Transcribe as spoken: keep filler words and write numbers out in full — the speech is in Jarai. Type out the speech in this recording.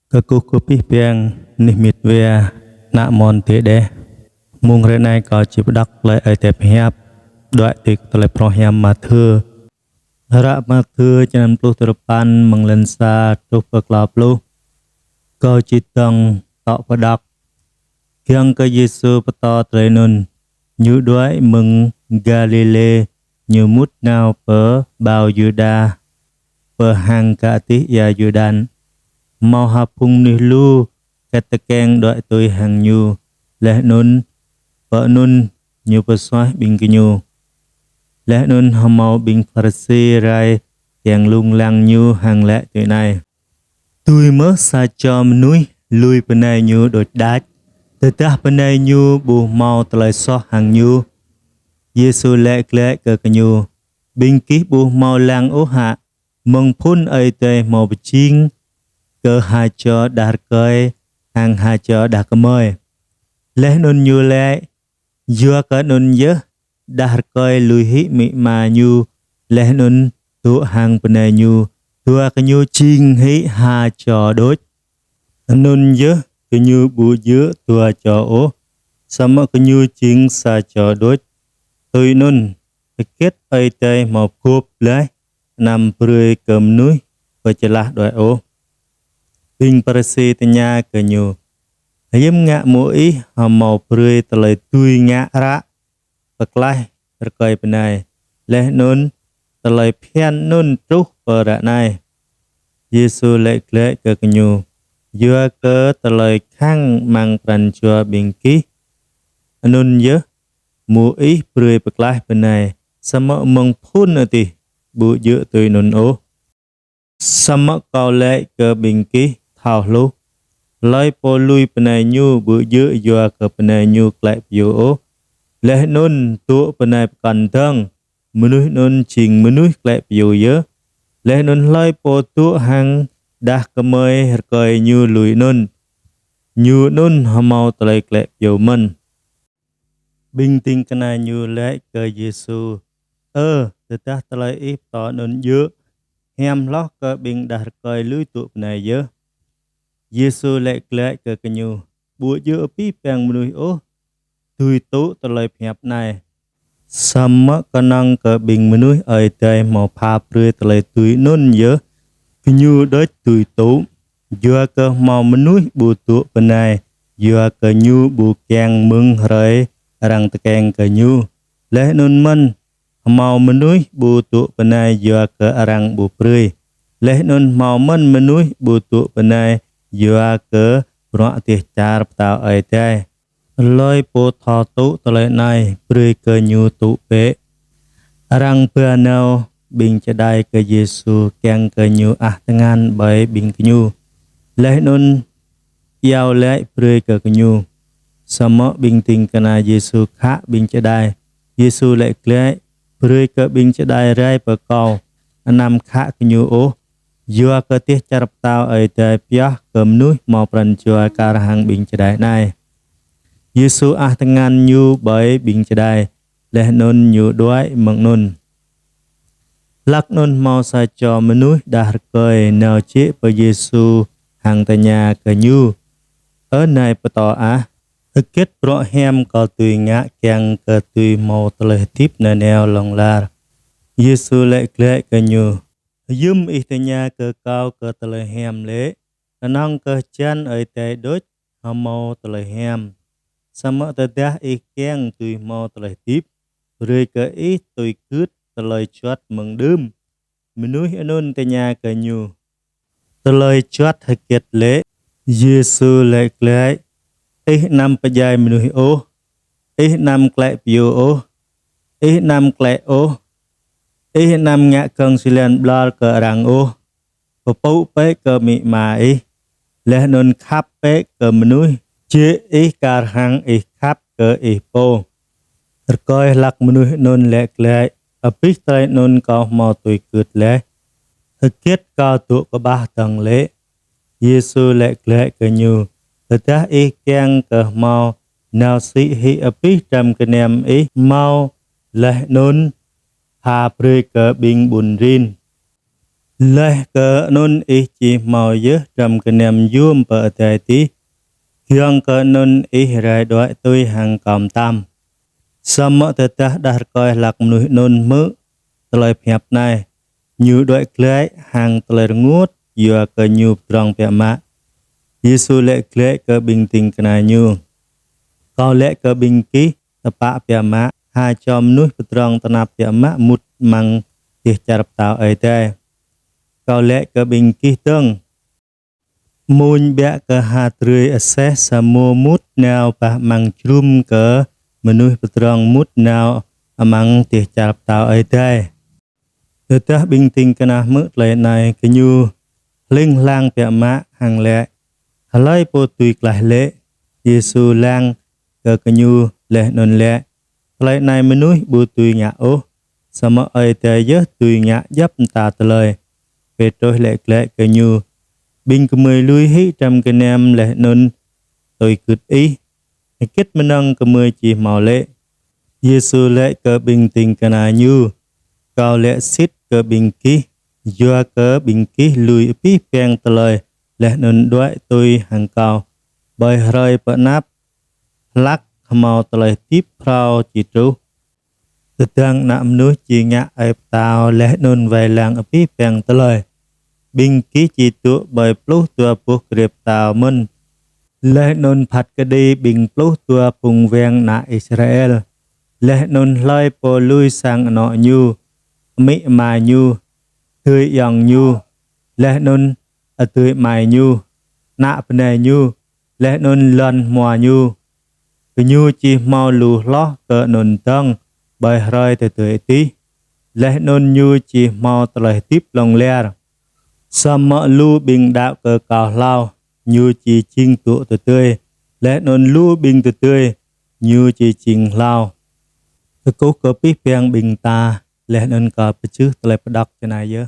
Kơkuh kơ abih bang mơnuih met wa, ană amôn adơi đeh. Mông hrơi anai kâo či pơđŏk tơlơi Ơi Adai pơhiăp, đuaĭ tui kơ tơlơi phrâo hiam Mathiơ. Hră Mathiơ črăn pluh duapăn, mơ̆ng lăn sa truh pơ klâo pluh. Kâo či dơ̆ng tŏ pơđŏk. Giŏng kơ Yêsu pơtô tơlơi anŭn, Ñu đuaĭ mơ̆ng Galilê, Ñu mŭt nao pơ ƀao Yuđa, pơ hang gah adih ia Yôrdan. Hmâo ha phung mơnuih lu kĕt tơkeng đuaĭ tui hăng Ñu, laih anŭn pơ anŭn Ñu pơsuaih ƀing gơñu. Laih anŭn hmâo ƀing Pharisi rai kiăng lông lăng Ñu hăng laĭ tui anai: Dưi mơ̆ sa čô mơnuih lui bơnai ñu đôč đač, tơdah bơnai ñu ƀu hmâo tơlơi soh hăng ñu? Yêsu laĭ glaĭ kơ gơñu: Ƀing gih ƀu hmâo lăng ôh hă, mơ̆ng phŭn Ơi Adai hmâo pơjing kơ ha čô đah rơkơi hăng ha čô đah kơmơi? Laih anŭn Ñu laĭ: Yua kơ anŭn yơh đah rơkơi lui hĭ amĭ ama ñu, laih anŭn dŏ hăng bơnai ñu, dua gơñu jing hĭ ha čô đôč. Anŭn yơh gơñu ƀu djơ̆ dua čô ôh, samơ̆ gơñu jing sa čô đôč. Tui anŭn, hơget Ơi Adai hmâo pơgop laih, anăm brơi kơ mơnuih pơčơlah đuaĭ ôh. Ƀing Pharisi tơña kơ Ñu: Hiư̆m ngă Môis hmâo brơi tơlơi dưi ngă hră pơklaih rơkơi bơnai, laih anŭn tơlơi phiăn anŭn truh pơ ră anai? Yêsu laĭ glaĭ kơ gơñu: Yua kơ tơlơi khăng amăng pran jua ƀing gih, anŭn yơh Môis brơi pơklaih bơnai, samơ̆ mơ̆ng phŭn adih ƀu djơ̆ tui anŭn ôh. Samơ̆ Kâo laĭ kơ ƀing gih thâo hluh: Hlơi pô lui bơnai ñu ƀu djơ̆ yua kơ bơnai ñu klĕ pơyô ôh, laih anŭn dŏ bơnai pơkŏn dơ̆ng, mơnuih anŭn jing mơnuih klĕ pơyô yơh. Laih anŭn hlơi pô dŏ hăng đah kơmơi rơkơi ñu lui anŭn, ñu anŭn hmâo tơlơi klĕ pơyô mơ̆n. Ƀing ding kơna Ñu laĭ kơ Yêsu: Ơ, tơdah tơlơi Ih pơtô anŭn djơ̆, hiam hloh kơ ƀing đah rơkơi lui dŏ bơnai yơh. Yêsu laĭ glaĭ kơ gơñu: Ƀu djơ̆ abih bang mơnuih ôh dưi tŭ tơlơi pơhiăp anai, samơ̆ kơnơ̆ng kơ ƀing mơnuih Ơi Adai hmâo pha brơi tơlơi dưi anŭn yơh, gơñu đôč dưi tŭ. Yua kơ hmâo mơnuih ƀu dŏ bơnai yua kơ ñu ƀu kiăng mơ̆ng hrơi arăng tơkeng kơ ñu. Laih anŭn mơ̆n hmâo mơnuih ƀu dŏ bơnai yua kơ arăng ƀu brơi. Laih anŭn hmâo mơ̆n mơnuih ƀu dŏ bơnai yua kơ bruă dêh čar pơtao Ơi Adai. Hlơi pô thâo tŭ tơlơi anai, brơi kơ ñu tŭ bĕ. Arăng ba nao ƀing čơđai kơ Yêsu kiăng kơ Ñu ăh tơngan ƀơi ƀing gơñu, laih anŭn iâu laĭ brơi kơ gơñu. Samơ̆ ƀing ding kơna Yêsu khă ƀing čơđai. Yêsu laĭ glaĭ: Brơi kơ ƀing čơđai rai pơ Kâo, anăm khă gơñu ôh. Yua kơ dêh čar pơtao Ơi Adai pioh kơ mơnuih hmâo pran jua kar hăng ƀing čơđai anai. Yêsu ăh tơngan ñu ƀơi ƀing čơđai, laih anŭn Ñu đuaĭ mơ̆ng anŭn. Hlak anŭn hmâo sa čô mơnuih đah rơkơi nao jĕ pơ Yêsu hăng tơña kơ Ñu: Ơ Nai Pơtô ăh, hơget bruă hiam kâo dưi ngă kiăng kơ dưi hmâo tơlơi hơdip nanao hlŏng lar? Yêsu laĭ glaĭ kơ ñu: Hiư̆m ih tơña kơ Kâo kơ tơlơi hiam lĕ? Kơnơ̆ng kơ hơjăn Ơi Adai đôč hmâo tơlơi hiam. Samơ̆ tơdah ih kiăng dưi hmâo tơlơi hơdip, brơi kơ ih tui gưt tơlơi juăt mơ̆ng đưm. Mơnuih anŭn tơña kơ Ñu: Tơlơi juăt hơget lĕ? Yêsu laĭ glaĭ: Ih anăm pơdjai mơnuih ôh, ih anăm klĕ pơyô ôh, ih anăm klĕ ôh, ih anăm ngă gơ̆ng silan ƀlŏr kơ arăng ôh, pơpŭ bĕ kơ amĭ ama ih, laih anŭn khăp bĕ kơ mơnuih jĕ ih kar hăng ih khăp kơ ih pô. Rơkơi hlak mơnuih anŭn laĭ glaĭ: Abih tơlơi anŭn kâo hmâo tui gưt laih. Hơget kâo dŏ kơƀah dơ̆ng lĕ? Yêsu laĭ glaĭ kơ ñu: Tơdah ih kiăng kơ hmâo, nao sĭ hĭ abih dram gơnam ih hmâo, laih anŭn pha brơi kơ ƀing ƀun rin. Laih kơ anŭn ih či hmâo yơh dram gơnam yôm pơ adai adih, giŏng kơ anŭn ih rai đuaĭ tui hăng Kâo mơtam. Samơ̆ tơdah đah rơkơi hlak mơnuih anŭn hmư̆ tơlơi pơhiăp anai, ñu đuaĭ glaĭ hăng tơlơi rơngot yua kơ ñu pơdrŏng biă mă. Yêsu laĭ glaĭ kơ ƀing ding kơna Ñu: Kâo laĭ kơ ƀing gih tơpă biă mă, ha čô mơnuih pơdrŏng tơnap biă mă mŭt amăng dêh čar pơtao Ơi Adai. Kâo laĭ kơ ƀing gih dơ̆ng, amuñ ƀiă kơ ha drơi aseh samô mŭt nao bah amăng jrum kơ mơnuih pơdrŏng mŭt nao amăng dêh čar pơtao Ơi Adai. Tơdah ƀing ding kơna hmư̆ tơlơi anai, gơñu hling hlang biă mă hăng laĭ: Hlơi pô dưi klaih lĕ? Yêsu lăng kơ gơñu laih anŭn laĭ: Tơlơi anai mơnuih ƀu dưi ngă ôh, samơ̆ Ơi Adai yơh dưi ngă djŏp mơta tơlơi. Pêtrôs laĭ glaĭ kơ Ñu: Ƀing gơmơi lui hĭ dram gơnam laih anŭn tui gưt Ih, hơget mơnơ̆ng gơmơi či hmâo lĕ? Yêsu laĭ kơ ƀing ding kơna Ñu: Kâo laĭ sĭt kơ ƀing gih, yua kơ ƀing gih lui abih bang tơlơi laih anŭn đuaĭ tui hăng Kâo, ƀơi hrơi pơ anăp hlak hmâo tơlơi hơdip phrâo či truh. Tơdang Ană Mơnuih či ngă Ơi Pơtao laih anŭn wai lăng abih bang tơlơi, ƀing gih či dŏ ƀơi pluh dua boh grê pơtao mơ̆n, laih anŭn phat kơđi ƀing pluh dua phung wang ană Israel, laih anŭn hlơi pô lui sang anŏ ñu, amĭ ama ñu, adơi ayŏng ñu, laih anŭn adơi amai ñu, ană bơnai ñu, laih anŭn lŏn hmua ñu, gơñu či hmâo lu hloh kơ anŭn dơ̆ng ƀơi hrơi tơdơi adih, laih anŭn ñu či hmâo tơlơi hơdip hlŏng lar. Samơ̆ lu ƀing đaŏ kơ Kâo hlâo, ñu či jing dŏ tơdơi, laih anŭn lu ƀing tơdơi, ñu či jing hlâo. Kơkuh kơ abih bang ƀing ta, laih anŭn kâo pơčeh tơlơi pơđŏk čơnai yơh.